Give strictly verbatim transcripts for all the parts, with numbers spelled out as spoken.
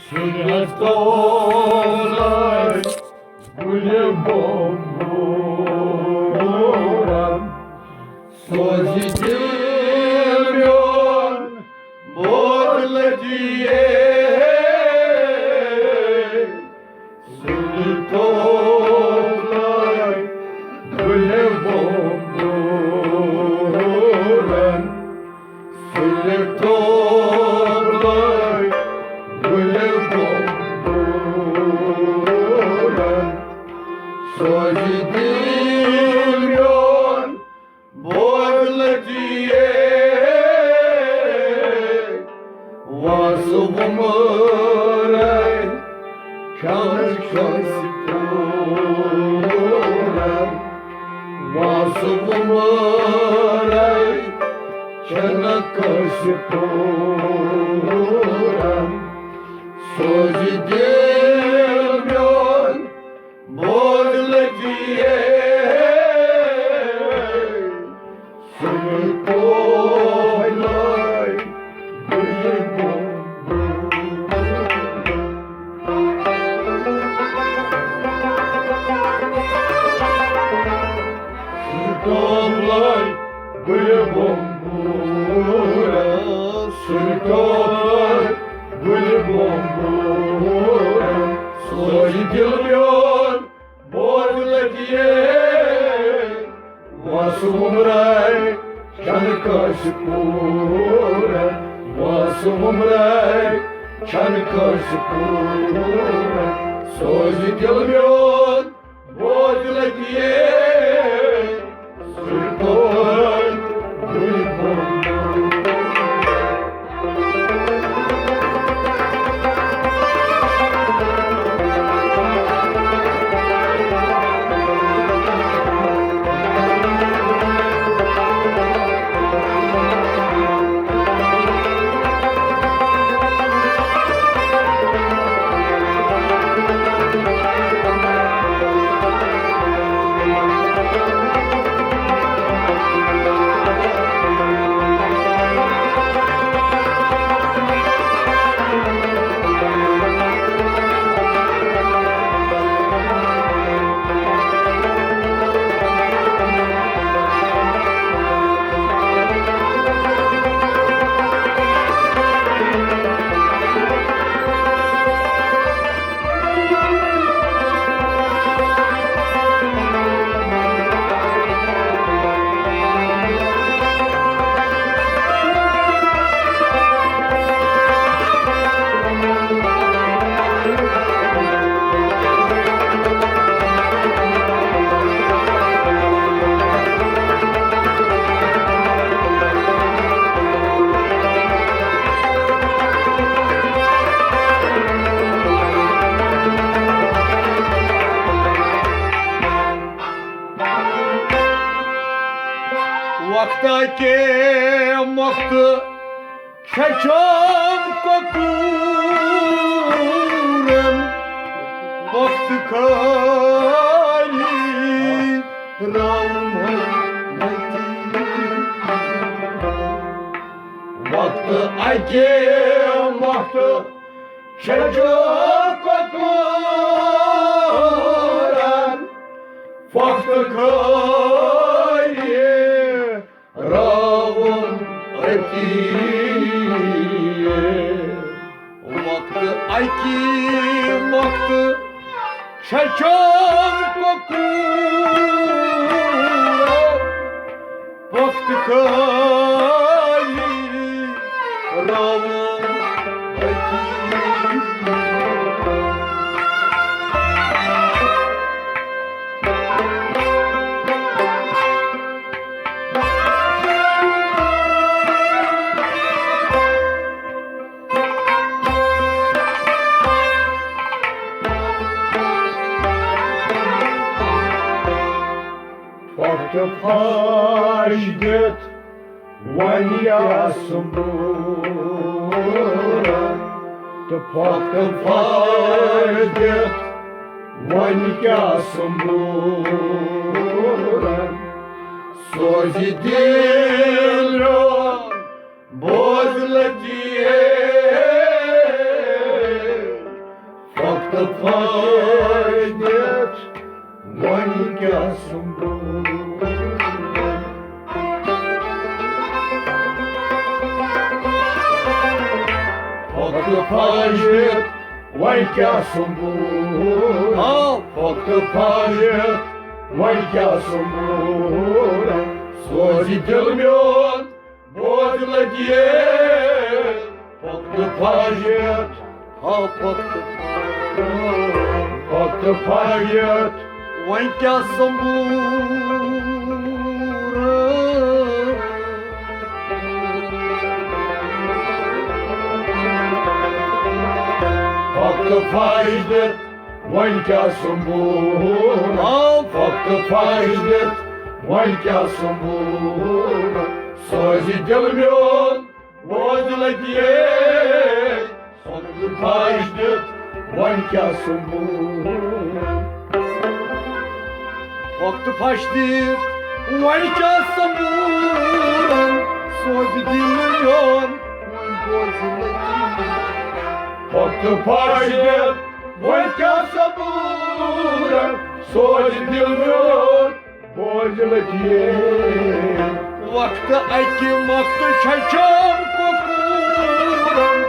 سُلہِ تولے گُلہِ بومبورن، سوزِ دِل میون بوز لٔجِیے۔ سُلہِ تولے گُلہِ بومبورن، سُلہِ تولے گُلہِ بومبورن، سوزِ دِل میون بوز لٔجِیے۔ وس وُمرے چھنہٕ کٲنٛسہِ پوٗرن، وس وُمرے چھنہٕ کٲنٛسہِ پوٗرن۔ سوزِ دِل میون بوز لٔجِیے۔ سُلہِ تولے گُلہِ بومبورن، سُلہِ تولے گُلہِ بومبورن، سُلہِ تولے گُلہِ بومبورن، سوزِ دِل میون بوز لٔجِیے۔ وس وُمرے چھنہٕ کٲنٛسہِ پوٗرن، وس وُمرے چھنہٕ کٲنٛسہِ پوٗرن۔ سوزِ دِل میون بوز لٔجِیے۔ سُلہِ تولے گُلہِ بومبورن۔ وقتہ کے مۄختہٕ چھچھم کۄکوٗرن، وقتہٕ خٲلی راوُم وقتہٕ اَکے وقتہٕ چھچھم کۄکوٗرن، وقتہٕ خٲلی راوُم أتی۔ وقتہٕ اَکی وقتہٕ چھچھم کۄکوٗرن، وقتہٕ خٲلی راوُم أتی۔ پھۄکھ تہٕ پھاش دِتھ وۄنۍ کیٛاہ سُمبرن؟ تہٕ پھۄکھ تہٕ پھاش دِتھ وۄنۍ کیٛاہ سُمبرن؟ سوزِ دِل میون بوز لطیف، وقت پھاش دِتھ، وۄنۍ کیٛاہ سُمبرٕ؟ وقت پھاش دِتھ، وۄنۍ کیٛاہ سُمبرٕ؟ آ۔ وقت پھاش دِتھ، وۄنۍ کیٛاہ سُمبرٕ؟ سوزِ دِل میون، بوز لطیف، وقت پھاش دِتھ۔ ہا وقت، وقت پھاش دِتھ۔ وۄنۍ کیٛاہ سُمبرٕ؟ وقت پھاش دِتھ، وۄنۍ کیٛاہ سُمبرٕ؟ آ۔ وقت پھاش دِتھ، وۄنۍ کیٛاہ سُمبرٕ؟ سوزِ دِل میون، بوز لطیف، وقت پھاش دِتھ، وۄنۍ کیٛاہ سُمبرٕ؟ وقت پھاش دِتھ، وۄنۍ کیٛاہ سُمبرٕ؟ سوزِ دِل میون، وۄنۍ بوز لطیف۔ وقت پھاش دِتھ، وۄنۍ کیٛاہ سُمبرٕ؟ سوزِ دِل میون، بوز لطیف۔ وقت اکہِ مۄکھتہٕ چھچھان کۄکوٗرن،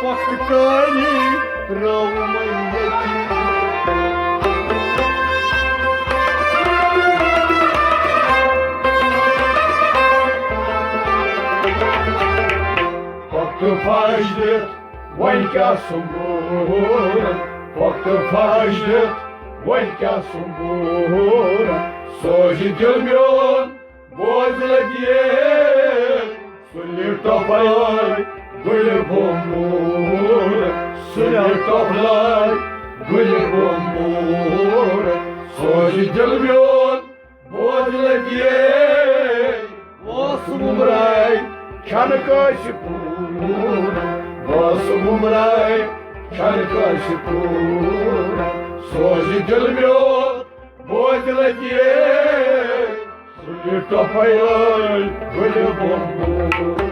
وقت کاری رٲومے ییٚتہِ۔ وقت پھاش دِتھ، وۄنۍ کیٛاہ سُمبرٕ؟ وقت پھاش دِتھ، وۄنۍ کیٛاہ سُمبرٕ؟ سوزِ دِل میون، بوز لطیف۔ سُلہِ ٹۄپھ لٲے گُلہِ بومبوٗر، سُلہِ ٹۄپھ لٲے گُلہِ بومبوٗر۔ سوزِ دِل میون، بوز لطیف، وس وُمرے چھنہٕ کٲنٛسہِ کوٗر، وس وُمرے چھنہٕ کٲنٛسہِ کوٗر۔ سوزِ دِل میون، بوز لطیف، سُلہِ ٹۄپھے لٲے گُلہِ بومبوٗر۔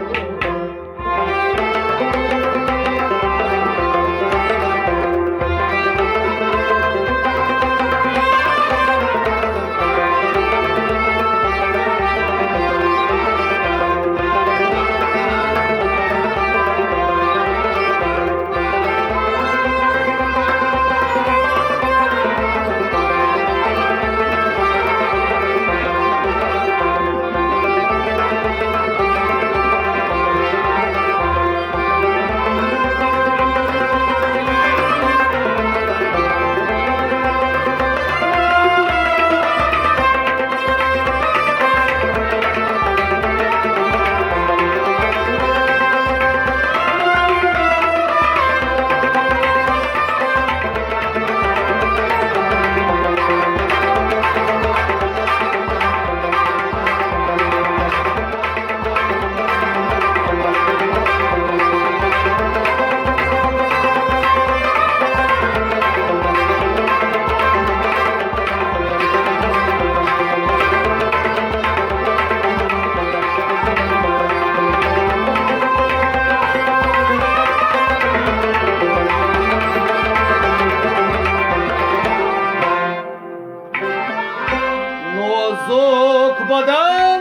نوزُک بدن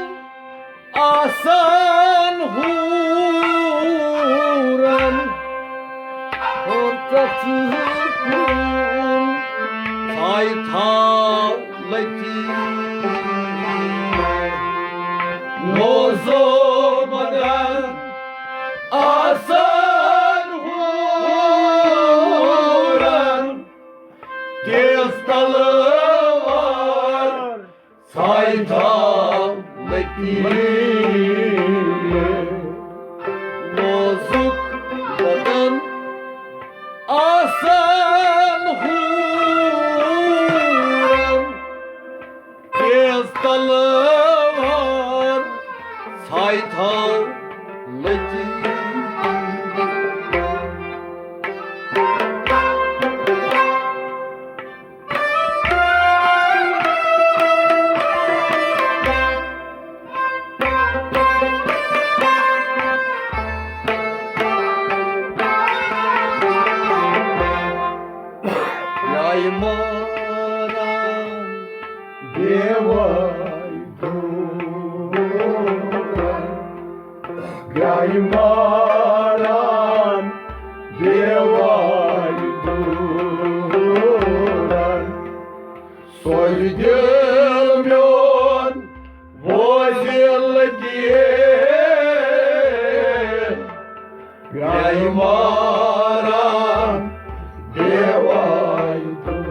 آسان حورن، ہور تتھ کُن سایہِ تھاو لطیف۔ نوزُک بدن آسان حورن، تیز تلوار سایہِ تھاو لطیف۔ نوزُک بدن آسان حورن، تیز تلوار سایہِ تھاو لطیف۔ ماران بے وای دوٗرن، گرٛایہِ ماران بے وای دوٗرن۔ سوزِ دِل میون بوزِ لطیف، گرٛایہِ ماران بے وای دوٗر۔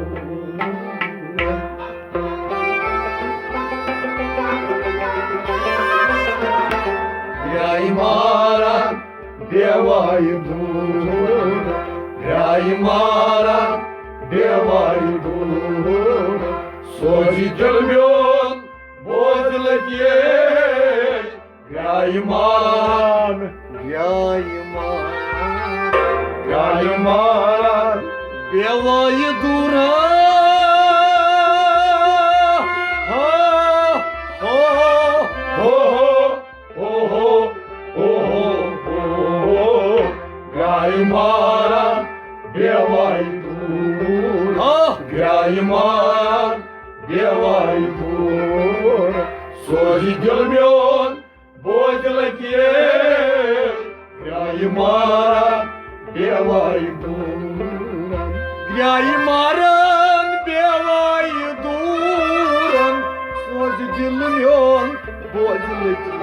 گرٛایہِ ماران بے وای دوٗر، گرٛایہِ ماران بے وای دوٗر۔ سوزِ دِل میون بوزِ لطیف، گرٛایہِ ماران، گرٛایہِ ماران، گرٛایہِ ماران بے وای دوٗر۔ ہا، ہا، ہا، ہا۔ اوہو، اوہو، اوہو، گرٛایہِ ماران بے وای دوٗر۔ آہ! گرٛایہِ ماران بے وای دوٗر۔ سوزِ دِل میون بوزِ لطیف، گرٛایہِ ماران بے وای دوٗرن۔ گرٛایہِ ماران بے وای دوٗرن، سوزِ دِل میون بوزِ لطیف۔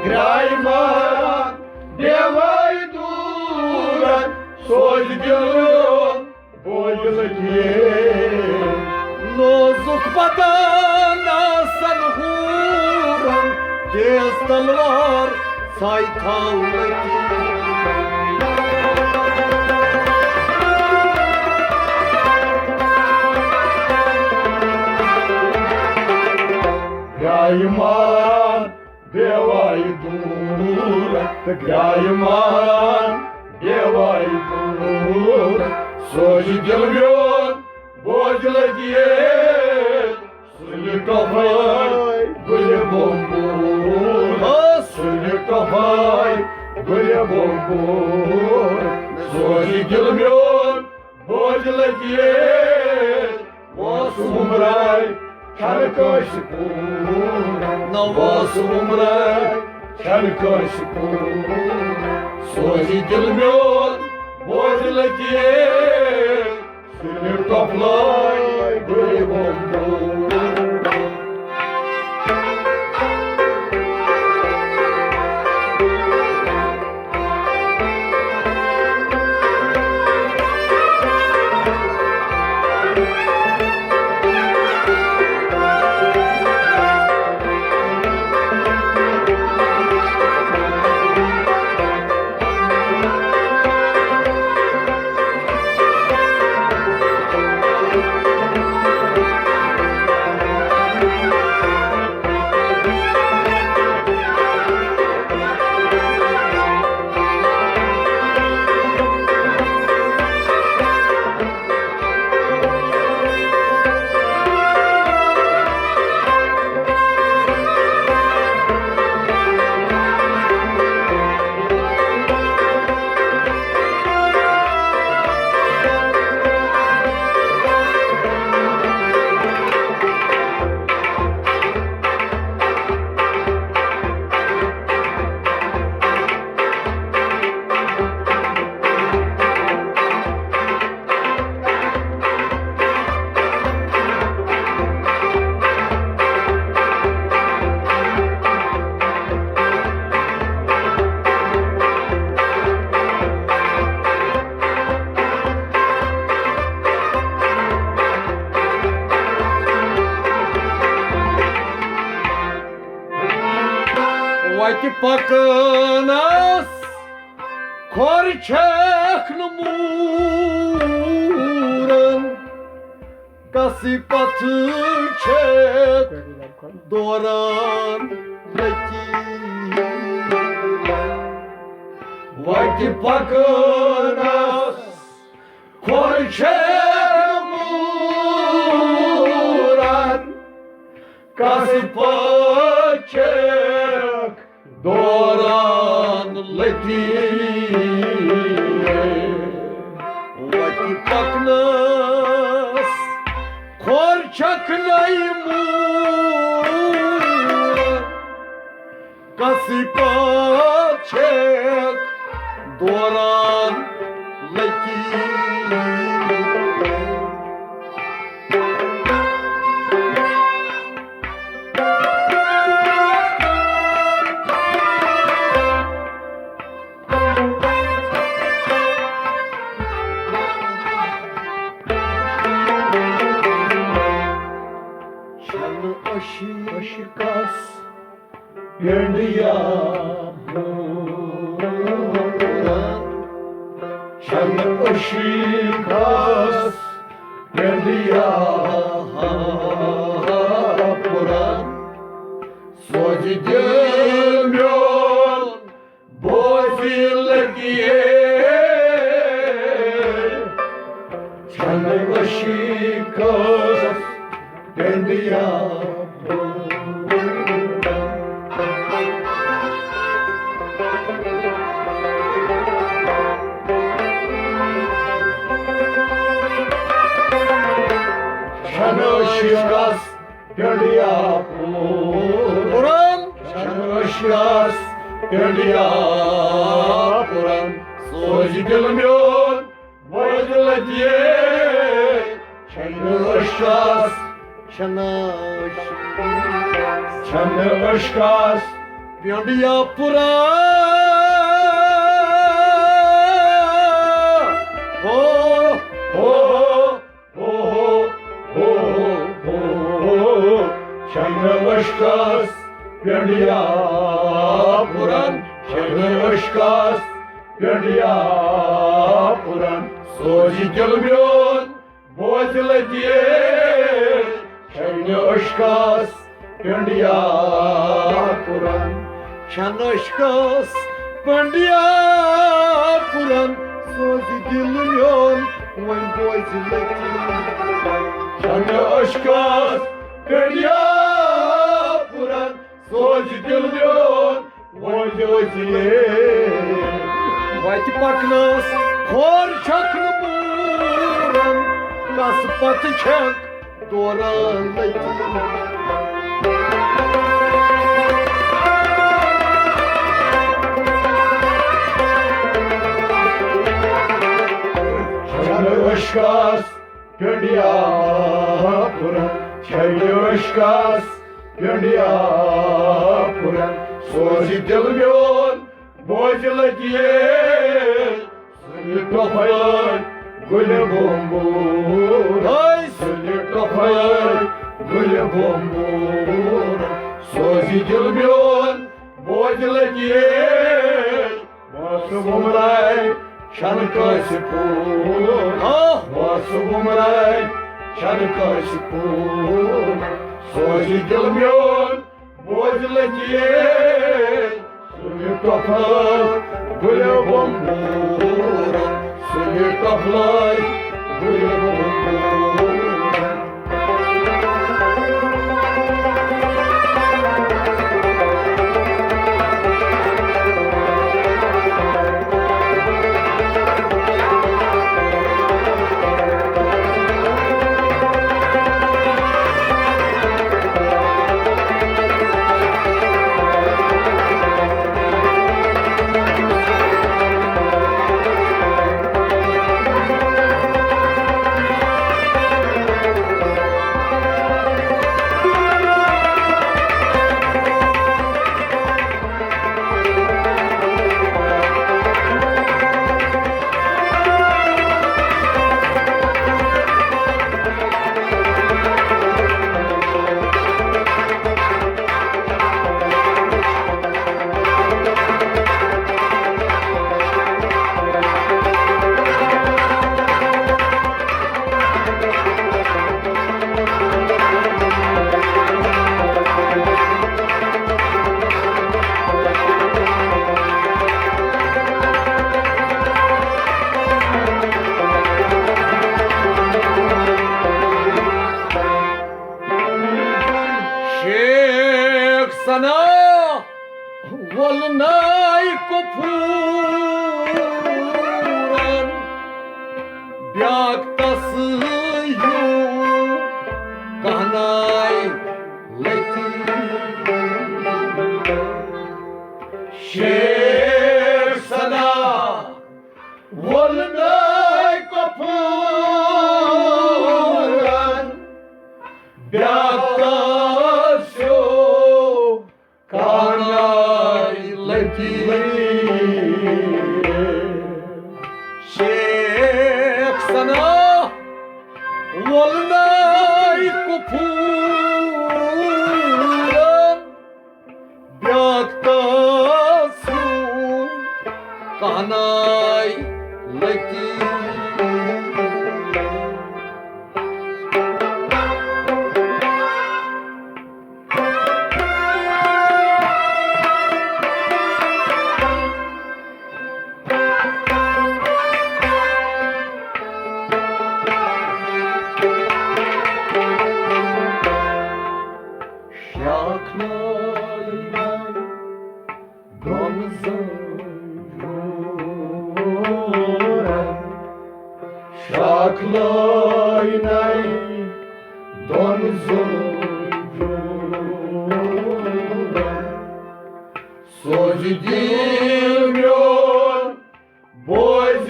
گرٛایہِ ماران بے وای دوٗرن، سوزِ دِل میون بوزِ لطیف۔ نازُک بدن آسن حورن، تیز تلوار سایہِ تھاو لطیف۔ گرٛایہِ ماران بے وای دوٗر، تہٕ گرٛایہِ ماران بے وای دوٗر۔ سوزِ دِل میون بوزِ لطیف، سُلہِ ٹۄپھاے گُلہِ بومبوٗر۔ سُلہِ ٹۄپھاے گُلہِ بومبوٗر۔ سوزِ دِل میون بوزِ لطیف۔ وٲنٛسہٕ وُمبرے چھنہٕ کٲنٛسہِ کوٗر، نہ وٲنٛسہٕ وُمبرے چھنہٕ کٲنٛسہِ کوٗر۔ سوزِ دِل میون بوزِ لطیف، سُلہِ ٹۄپھلے گُلہِ بومبوٗر۔ وتہِ پکنس کھۄر چھکھ نہٕ موٗرن، کسٕے پتھٕ چھکھ دوران لطیف۔ وتہِ پکنس کھۄر چھکھ نہٕ موٗرن، کسٕے پتھٕ چھکھ دوران لطیف۔ وتہِ پکنس چھکھ نَے موٗل، کَسٕے پٲٹھۍ چھکھ دوران لٔکیٖر۔ چھنہٕ عشقس پینڈیا پوران، چھنہٕ عشقس پینڈیا پوران، سوزِ دِل میون بوزِ لگیے، چھنہٕ عشقس پینڈیا۔ چھنہٕ عشقس پینڈیا پوران، چھنہٕ عشقس پینڈیا پوران، سوزِ دِل میون بوزِ لگیے، چھنہٕ عشقس، چھنہٕ عشقس، چھنہٕ عشقس پینڈیا پوران۔ ہو، ہو، ہو، ہو، ہو، ہو، ہو، ہو، چھنہٕ عشقس پینڈیا پوران، چھنہٕ عشقس پینڈیا پوران، سوزِ دِل میون بوزِ لگیے، چھنہٕ عشقس پینڈیا پوران، چھنہٕ عشقس پینڈیا پوران، سوزِ دِل میون وۄنۍ بوزِ لگیے۔ چھنہٕ عشقس پینڈیا پوران، سوزِ دِل میون وۄنۍ بوزِ لگیے۔ وتہِ پکنس کھور چھکھ نہٕ پوران، کس پتہٕ چھکھ دوران لٔگۍ۔ چھنہٕ عشقس پینڈیا پوران، چھنہٕ عشقس پینڈیا پوران، سوزِ دِل میون بوزِ لگیے۔ سُلہِ ٹۄپھٲے گُلہِ بومبوٗر، ہے سُلہِ ٹۄپھٲے گُلہِ بومبوٗر، سوزِ دِل میون بوزِ لگیے۔ بس وُمرے چھنہٕ کٲنٛسہِ پوٗر، آہ! بس وُمرے چھنہٕ کٲنٛسہِ پوٗر، سوزِ دِل میون بوزِ لگیے۔ سُلہِ ٹۄپھٲے گُلہِ بومبوٗر، سُلہِ ٹۄپھٲے گُلہِ بومبوٗر۔ شیخ ثنا وول ناے کپوٗرن، بیاکھ تس ہیوٗ کہناے لتی۔ شاخ لٲنۍ دۄن زنجورن، شاخ لٲنۍ دۄن زنجورن، سوزِ دِل میون بوزِ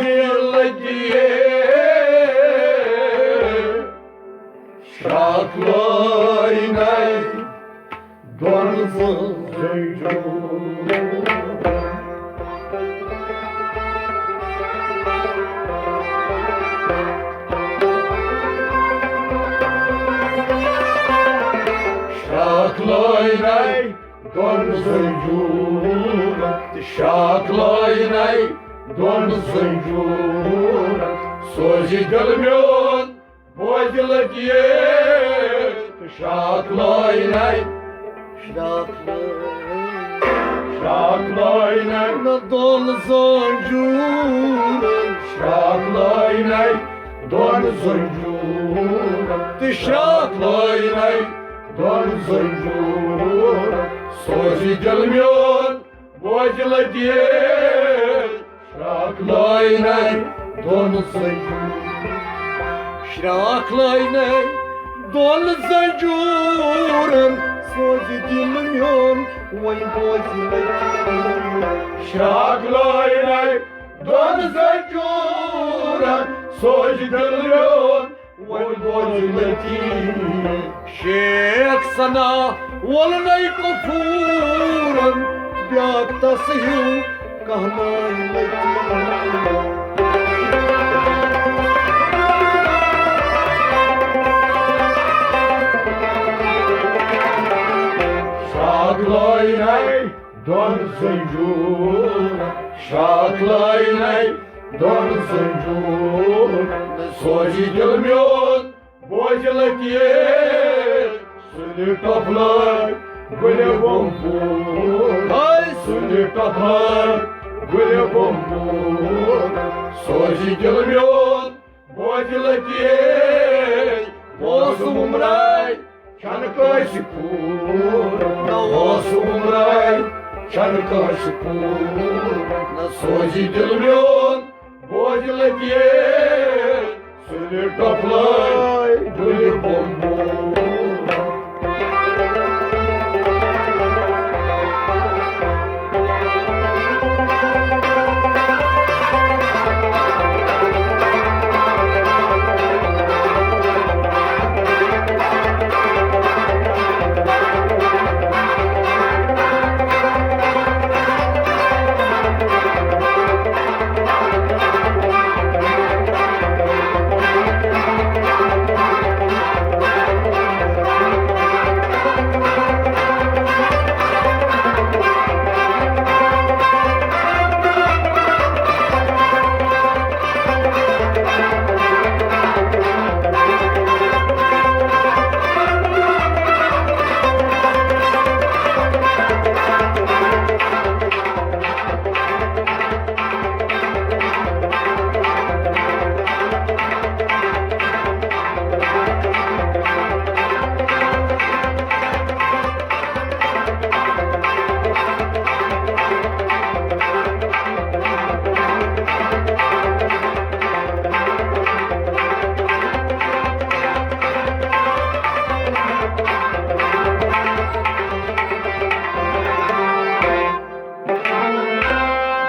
لگیے، شاخ لٲنۍ دۄن زنجورن۔ شاخ لٲنۍ دۄن زنجورن، شاخ لٲنۍ دۄن زنجورن، سوزِ دِل میون بوزِ لگیے، شاخ لٲنۍ، شاخ لٲنۍ، شاخ لٲنۍ نہ دۄن زنجورن، شاخ لٲنۍ دۄن زنجورن، تہٕ شاخ لٲنۍ دۄن زنجورن، سوزِ دِل میون بوزِ لگیے، شاخ لٲنۍ دۄن زنجورن۔ شاخ لٲنۍ دۄن زنجورن، سوزِ دِل میون وۄنۍ بوزِ لگیے۔ شاخ لٲنۍ دۄن زنجورن، سوزِ دِل میون وۄنۍ بوزِ لگیے۔ شیخ ثنا وول نَے کفورن، بیاکھ تس ہیو کہناے لگیے۔ شاخ لٲنۍ دۄن زنجورن، شاخ لٲنۍ دۄن زنجورن، سوزِ دِل میون بوزِ لگیے۔ سُلہِ ٹۄپھ لٲے گُلہِ بومبوٗر، ہاے سُلہِ ٹۄپھ لٲے گُلہِ بومبوٗر، سوزِ دِل میون بوزِ لگیے۔ اوس عمرے چھنہٕ کٲنٛسہِ پوٗر، نہ اوس عمرے چھنہٕ کٲنٛسہِ پوٗر، نہ سوزِ دِل میون بوزِ لگیے۔ سُلہِ ٹۄپھ لٲے گُلہِ بومبوٗر۔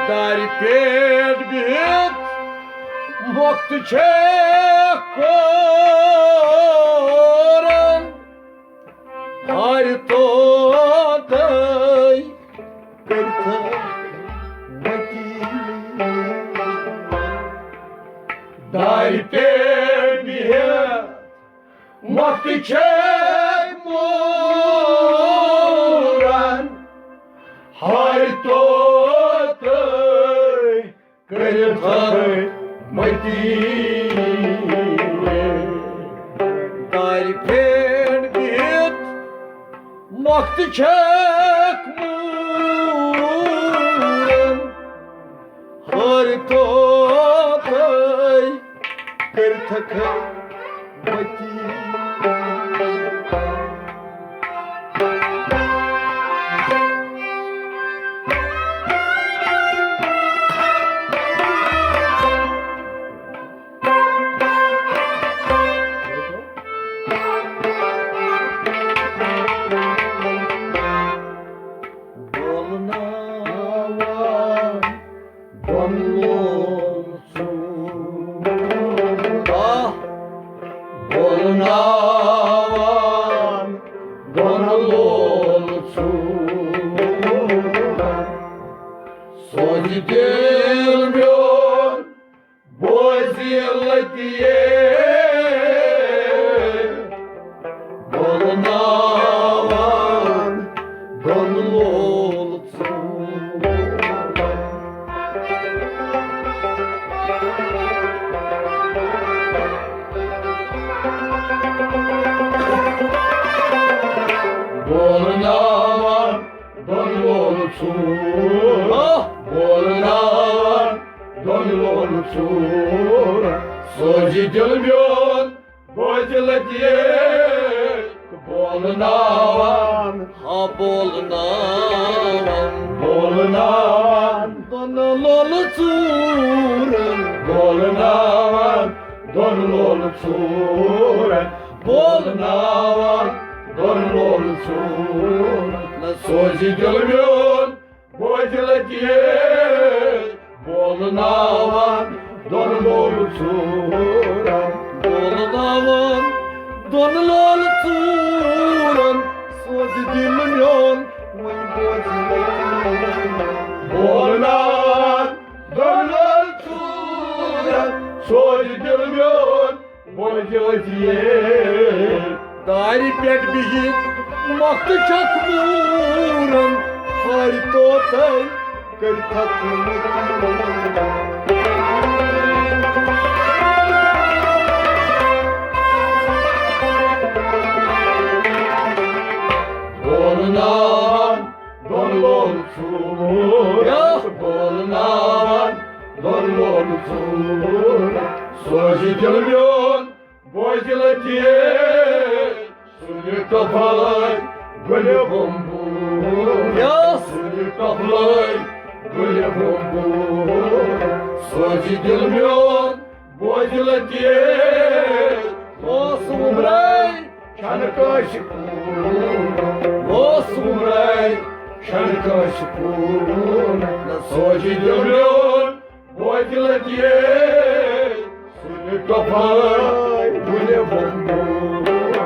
دارِ پٮ۪ٹھ بِہِتھ مۄختہٕ چھےٚ کورن، ہارِ توتَے کٔرتھٕ وکیٖلی۔ دارِ پٮ۪ٹھ بِہِتھ مۄختہٕ چھےٚ مورن، ہارِ توتَے کٔرِتھ متی۔ دارِ پھیڑ بِہِتھ مۄکھ تہِ چھکھ موٗرن۔ ہٲرۍ توتَے کٔرِتھَکھ متی۔ بولناوان دۄن لول ژوٗر۔ آہ! بولناوان دۄن لول ژوٗر۔ سوزِ دِل میون بوزِ لتیے، بولناوان دۄن لول ژوٗر۔ بولناوان دۄن لول ژوٗر۔ آہ! بولناوان دۄن لول ژوٗر۔ سوزِ دِل میون بوزِ لتیے۔ بولناوان، ہا بولناوان، بولناوان دۄن لول ژوٗرن۔ بولناوان دۄن لول ژوٗرن۔ بولناوان دۄن لول ژوٗرن۔ نہ سوزِ دِل میون بوزِ لتیے۔ بولناوان دۄن لول ژوٗرن۔ بولناوان دۄن لول ژوٗرن۔ سوزِ دِل میون وۄنۍ بوزِ لتیے۔ بولناوان دۄن لول ژوٗرن۔ سوزِ دِل میون بوزِ لتیے۔ دارِ پٮ۪ٹھ بِہِتھ مۄکھ تہِ چھکھ موٗرن۔ ہٲرۍ توتَے کٔرِتھَکھ متی۔ بولناوان دۄن لول ژوٗر۔ یا۔ بولناوان دۄن لول ژوٗر۔ سوزِ دِل میون بوزِ لتیے۔ سُلہِ ٹۄپھلٲے گُلہِ بومبوٗر۔ یا۔ سُلہِ ٹۄپھلٲے گُلہِ بومبوٗر۔ سوزِ دِل میون بوزِ لتیے۔ اوس وُمرے چھنہٕ کٲنٛسہِ کوٗر۔ اوس وُمرے چھنہٕ کٲنٛسہِ کوٗر۔ نہ سوزِ دِل میون بوزِ لتیے۔ سُلہِ ٹۄپھلٲے گُلہِ بومبوٗر۔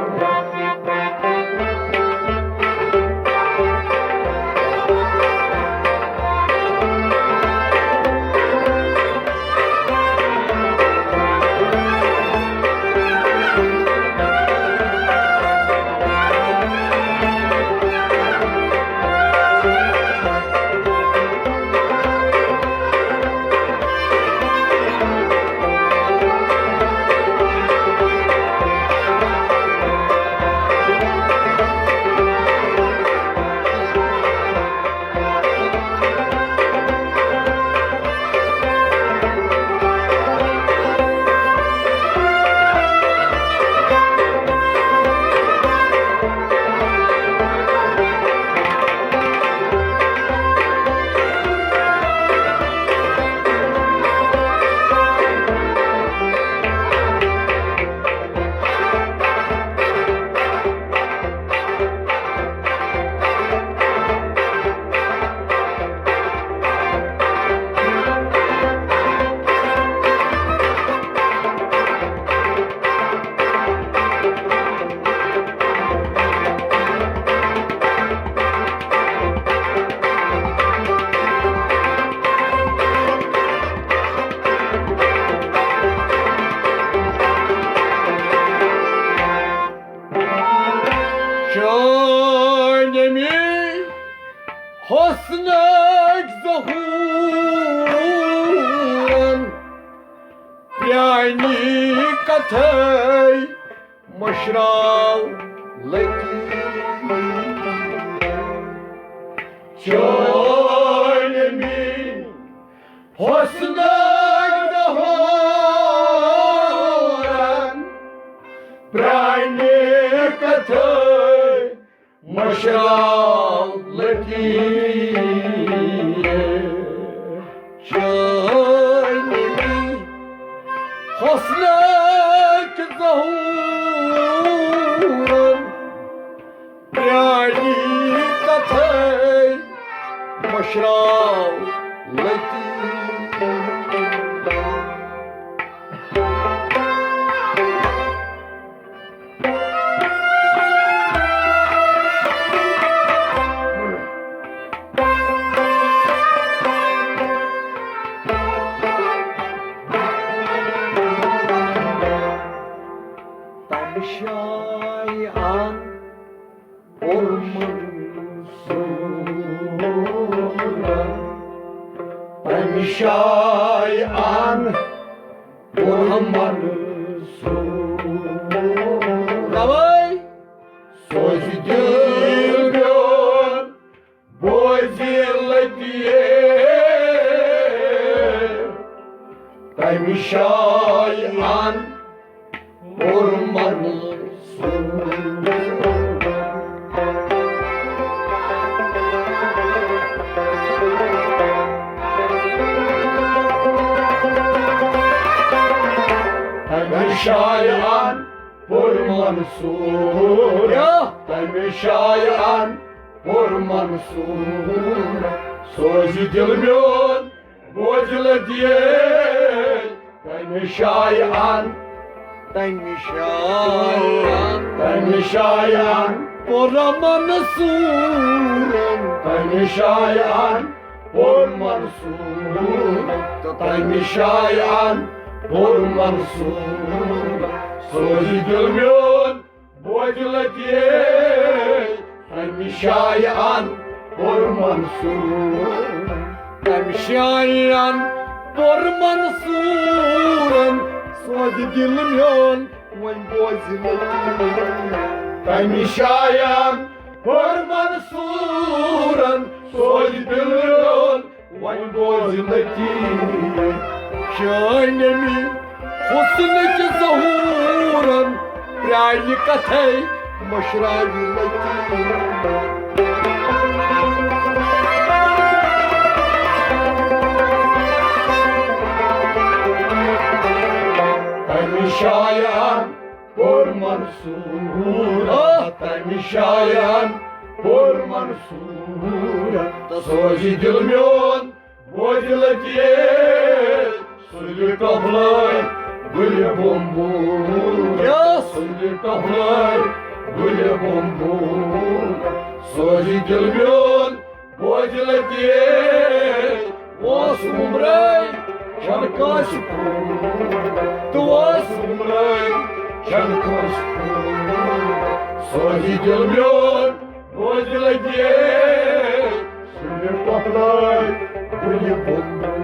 میٛانہِ کتھے مٔشراو لطیف۔ چٲنۍ مےٚ حسنٕکۍ دہورن پرٛانہِ کتھے مٔشراو لطیف۔ چٲنۍ حسنٕکۍ ظہوٗرن پرٛانہِ کتھے مٔشراو لطیف۔ تمشایان پُرمنصوٗر، تمشایان پُرمنصوٗر۔ توے سوزِ دِل میون بوزِ لطیف، تمہِ جایہِ ان پُرمنصوٗر۔ تمہِ جایہِ ان پُرمنصوٗر، تمہِ جایہِ ان پُرمنصوٗر۔ سوزِ دِل میون بوزِ لطیف، تمہِ جایہِ ان، تمہِ جایہِ ان، تمہِ جایہِ ان پُرمنصوٗرن، تمہِ جایہِ ان پُرمنصوٗر، تہٕ تمہِ جایہِ ان پُرمنصوٗر۔ سوزِ دِل میون بوزِ لطیف، تمہِ جایہِ ان پُرمنصوٗر، تمہِ جایہِ ان پُرمنصوٗرن۔ سوزِ دِل میون وۄنۍ بوزِ لطیف، تمہِ جایہِ ان پُرمنصوٗرن۔ سوزِ دِل میون وۄنۍ بوزِ لطیف، شٲنمی حسنٕچ ظہوٗرن پرٛانہِ کتھے مٔشراوِ لطیف۔ تمہِ جایہِ ان پُرمنصوٗر، آ۔ تمہِ جایہِ ان پُرمنصوٗر۔ تہٕ سوزِ دِل میون بوزِ لطیف، سُلہِ ٹۄپھلٲے گُلہِ بومبوٗر۔ یس۔ سُلہِ ٹۄپھلٲے گُلہِ بومبوٗر۔ سوزِ دِل میون بوزِ لطیف، اوس عمرے چھنہٕ کٲنٛسہِ پھوٗر، تہٕ اوس عمرے چھنہٕ کٲنٛسہِ پھوٗر۔ سوزِ دِل میون بوزِ لطیف، سُلہِ ٹۄپھلٲے گُلہِ بومبوٗر۔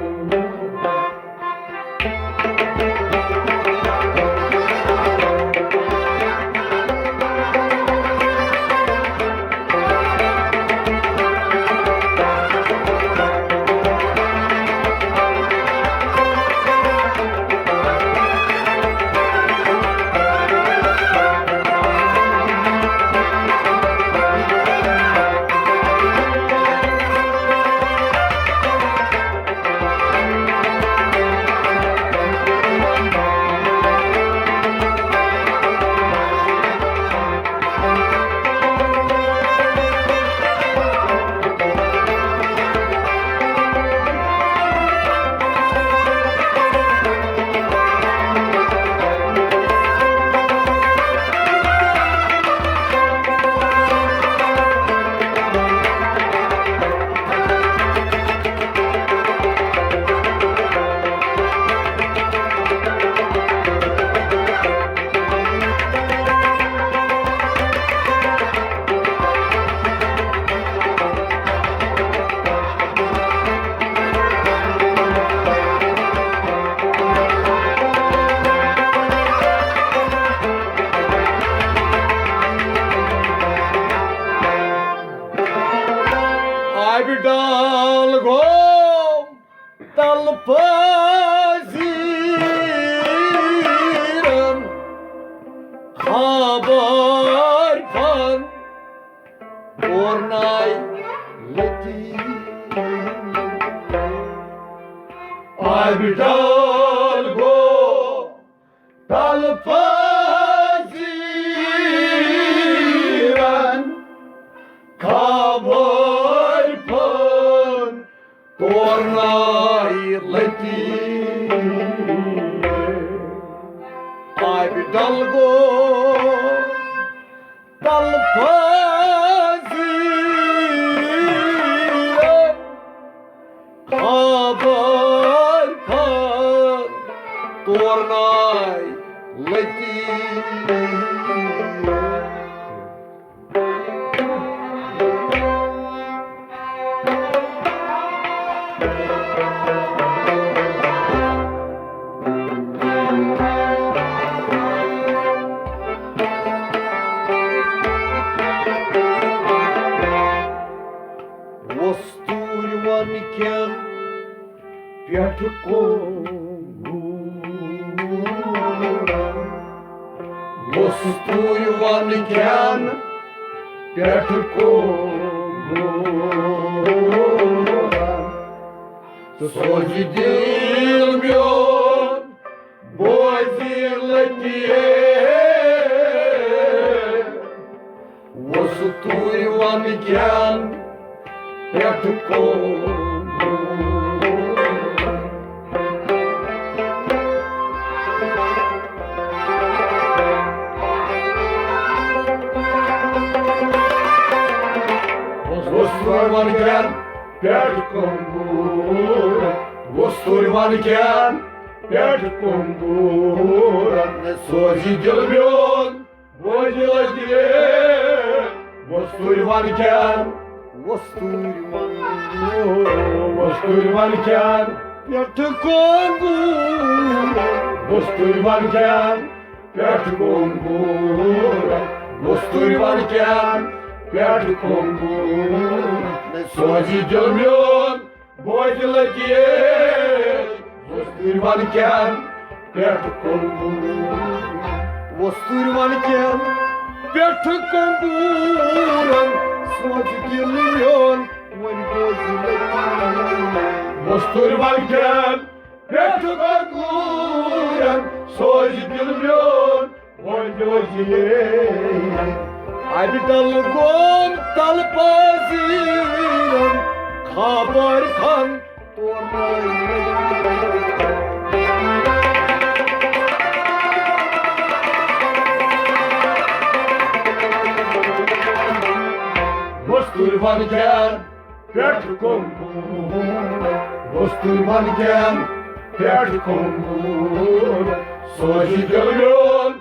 پورناے لطیف۔ آبہِ ڈل گوٚو تلہٕ پزیرن، خبر پھٔل تورناے لطیف۔ آبہِ ڈل گوٚو تلہٕ پزیرن، خبر پھٔل تورناے لطیف۔ وۄستوٗرۍ ون کٮ۪ن پٮ۪ٹھٕ کۄنٛگُر۔ وۄستوٗرۍ ون کٮ۪ن پٮ۪ٹھٕ کۄنٛگُر۔ سوزِ دِل میون بوزِ لطیف۔ وۄستوٗرۍ ون کٮ۪ن پٮ۪ٹھٕ کۄنٛگُر۔ وۄستوٗرۍ ون کٮ۪ن پٮ۪ٹھٕ کۄنٛگُر۔ وۄستوٗرۍ ون کٮ۪ن پٮ۪ٹھٕ کۄنٛگُر۔ سوزِ دِل میون بوزِ لطیف۔ وۄستوٗرۍ ون کٮ۪ن، وۄستوٗرۍ ون، وۄستوٗرۍ ون کٮ۪ن پٮ۪ٹھٕ کۄنٛگُر۔ وۄستوٗرۍ ون کٮ۪ن پٮ۪ٹھٕ کۄنٛگُر۔ وۄستوٗرۍ ون کٮ۪ن پٮ۪ٹھٕ کۄنٛگُر۔ سوزِ دِل میون بوزِ لطیف۔ وۄستوٗرۍ ون کٮ۪ن پٮ۪ٹھٕ کۄنٛگُر۔ وۄستوٗرۍ ون کٮ۪ن پٮ۪ٹھٕ کۄنٛگُرن۔ سوزِ دِل میون وۄنۍ بوزِ لطیف۔ وۄستوٗرۍ ون کٮ۪ن پٮ۪ٹھٕ کۄنٛگُرن۔ سوزِ دِل میون وۄنۍ بوزِ لطیف۔ اَبہِ ڈل گوٚو تلہٕ پزیرن، خبر کھن تورناے لطیف۔ وۄستوٗرۍ ون کٮ۪ن پٮ۪ٹھٕ کۄنٛگُر۔ وۄستوٗرۍ ون کٮ۪ن پٮ۪ٹھٕ کۄنٛگُر۔ سوزِ دِل میون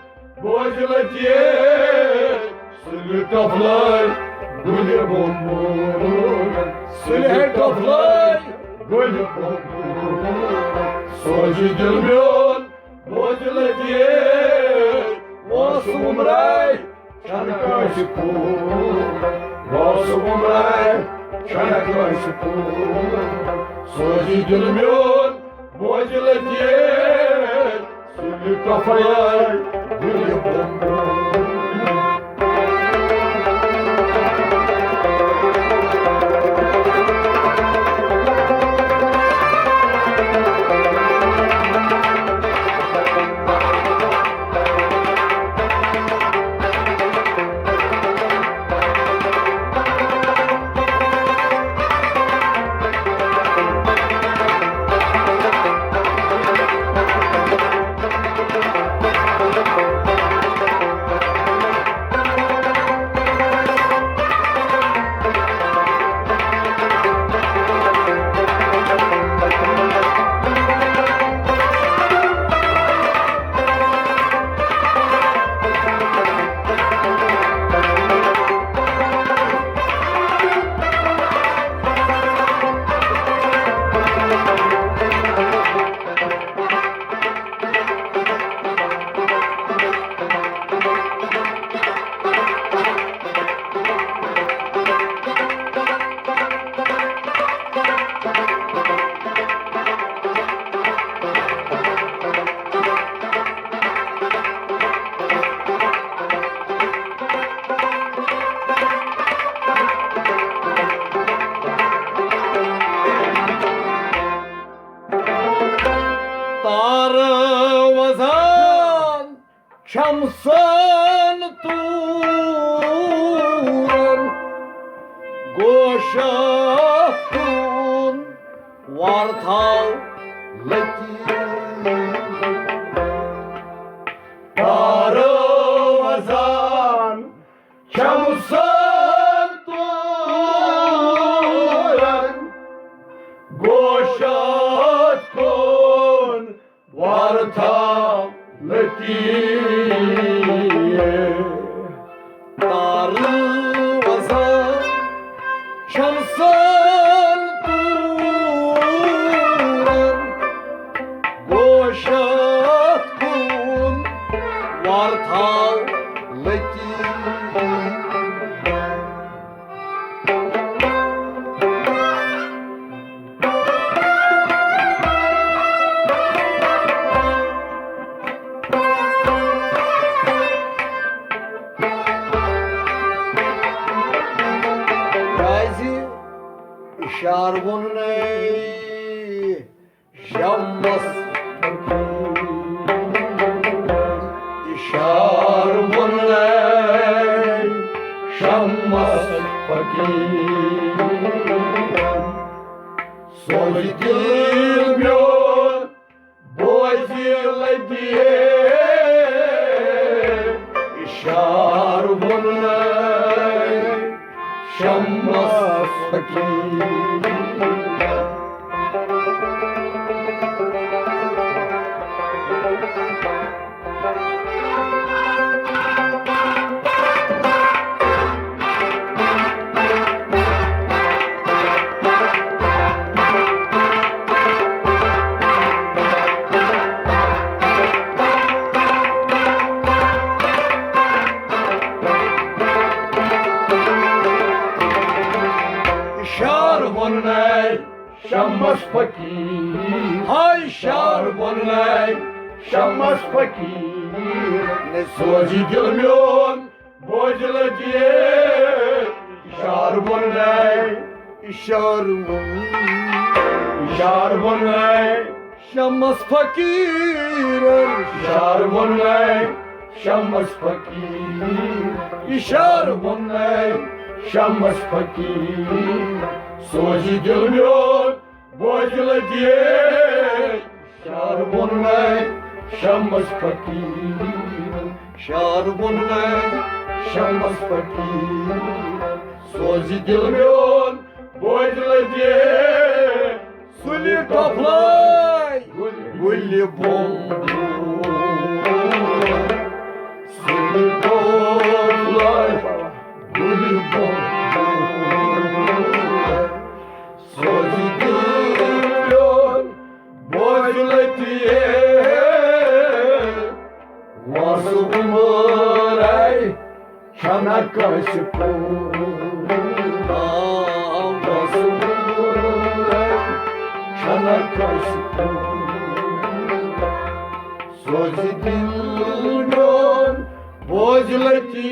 بوزِ لطیف۔ سُلہِ ٹۄپھ لٲے گُلہِ بومبُر۔ سُلہِ ٹۄپھ لٲے گُلہِ بومبُر۔ سوزِ دِل میون بوزِ لطیف۔ اوس عمرے چھنہٕ کٲنٛسہِ پوٗر۔ اوس عمرے چھنہٕ کٲنٛسہِ پوٗر۔ سوزِ دِل میون بوزِ لطیف۔ سُلہِ ٹۄپھ لٲے گُلہِ بومبُر۔ تارٕ وزان شمسن تورن، گوشہ کُن وارتھاو لٔتی۔ تارٕ وزان شمسن تورن، گوشہ کُن وارتھاو لٔتی۔ تارٕ وزان شمسن تورن، گوشہ کُن وارتھاو لٔتی۔ کیازِ اشارٕ ووٚنُے شمس فقیٖر، اشارٕ ووٚنُے شمس فقیٖر۔ سوزِ دِل میون بوزِ لبہِ، اشارٕ ووٚنُے شمس فقیٖر۔ اشارٕ ووٚنُے شمس فقیٖر، ہاے اشارٕ ووٚنُے شمس فقیٖر۔ نے سوزِ دِل میون بوزِ لبہِ، اشارٕ ووٚنُے، اشارٕ ووٚنُے، اشارٕ ووٚنُے شمس فقیٖرن، اشارٕ ووٚنُے شمس فقیٖر، اشارٕ ووٚنُے شمس فقیٖر۔ سوزِ دِل میون بوزِ لبہِ، اشارٕ ووٚنُے شمس فقیٖر، اشارٕ ووٚنُے شمس فقیٖر۔ سوزِ دِل میون بوزِ لبہِ، سُلہِ ٹۄپھ لٲے گُلہِ بۄن۔ سُلہِ ٹۄپھ لٲے گُلہِ بۄن۔ سوزِ دِل میون بوزِ لبہِ، وَسہٕ عمرے چھَنہ کٲنٛسہِ پوٗرٕ۔ آ، وَسہٕ عمرے چھَنہ کٲنٛسہِ پوٗرٕ۔ سوزِ دِل میون بوزِ لبہِ،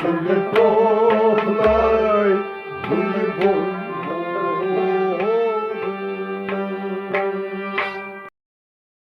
سُلہِ ٹۄپھ